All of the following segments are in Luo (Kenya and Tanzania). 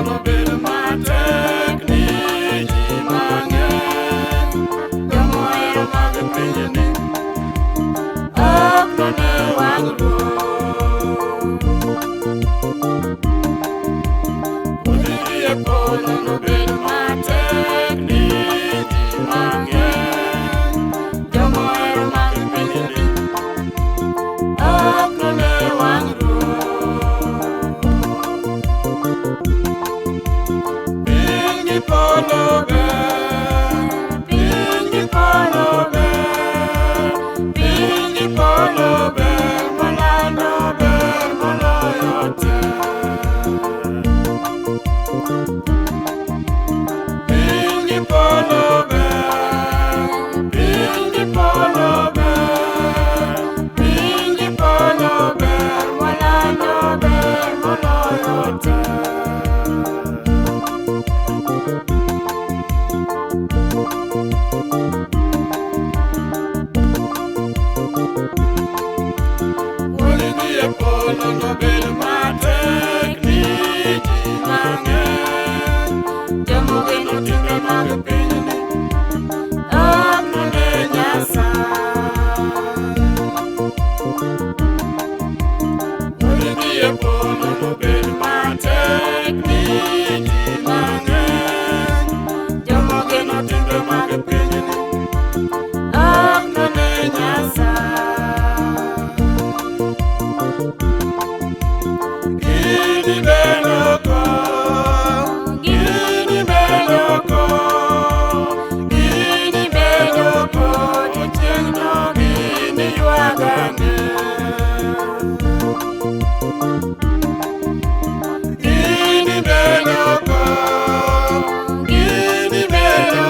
nobed matek ni ji mang'eny. Jomohero mag pinyni ok none wang' Ruoth. Wuodh dhi e polo nobed matek ni ji mang'eny. Jomohero mag pinyni ok none wang' Ruoth. Piny gi polo ber, piny gi polo ber, piny gi polo ber, molando ber moloyo te. Piny gi polo ber, piny gi polo ber, piny gi polo ber, molando ber moloyo te. Wuodh dhi e polo nobed matek ni ji mang'eny. Jomogeno timbe mag pinyni ok none Nyasaye. Wuodh dhi e polo nobed matek ni ji mang'eny. Jomogeno timbe mag pinyni ok none Nyasaye. Gini bedo gini bedo gini bedo to chieng'no gini ywag ang'e. Gini bedo gini bedo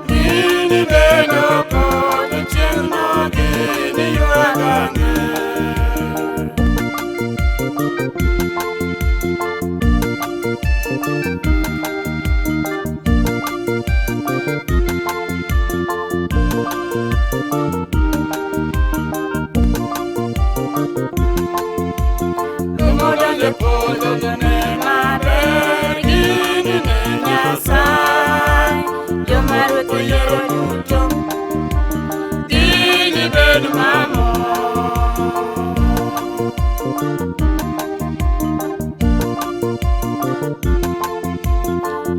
gini bedo to chieng'no gini ywag ang'e. Jomodonjo e polo none maber gini ne Nyasaye. Joma Ruoth oyiero duto gini bed mamor.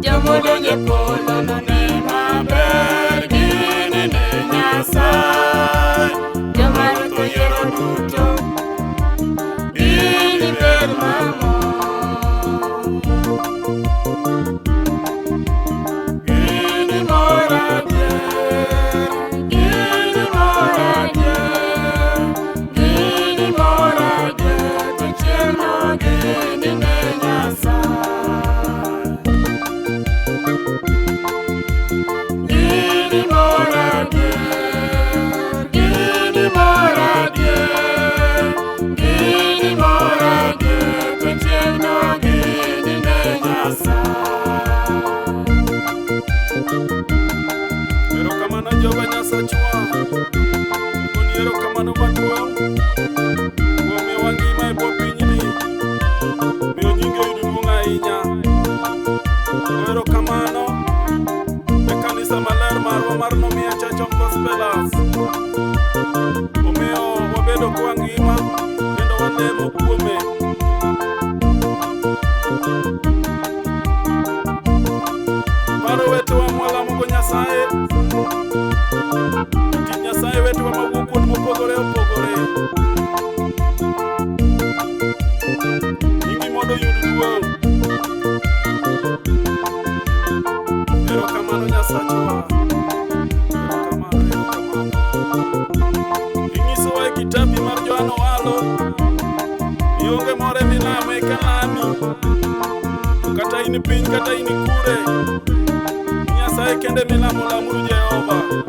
Jomodonjo e polo none maber gini ne Nyasaye. Joma Ruoth oyiero duto gini bed mamor. Gini mor adier, gini mor adier, gini mor adier, to chieng'no gini ne Nyasaye. Gini mor adier, gini mor adier, gini mor adier, to chieng'no gini ne Nyasaye. Erokamano Jehova Nyasachwa. Wagoni erokamano maduong' kuom miyowa ngima e bwo pinyni. Miyo nyingi oyud duong' ahinya. Erokamano e kanisa maler marwa mar Nomia Church of Gospelers. Omiyo wabedo kwa ngima kendo walemo kuome. Paro wetewa mwalamogo Nyasaye. Jotich Nyasaye wetewa mawuok kuond mopogore opogore. Nyingi mondo oyud duong'. Erokamano Nyasachwa. Erokamano, erokamano. Inyisowa e kitapi mar Johana Owalo ni onge moro milame eka lami. To kata in piny kata in kure, Nyasaye kende milamo lamuru Jehova.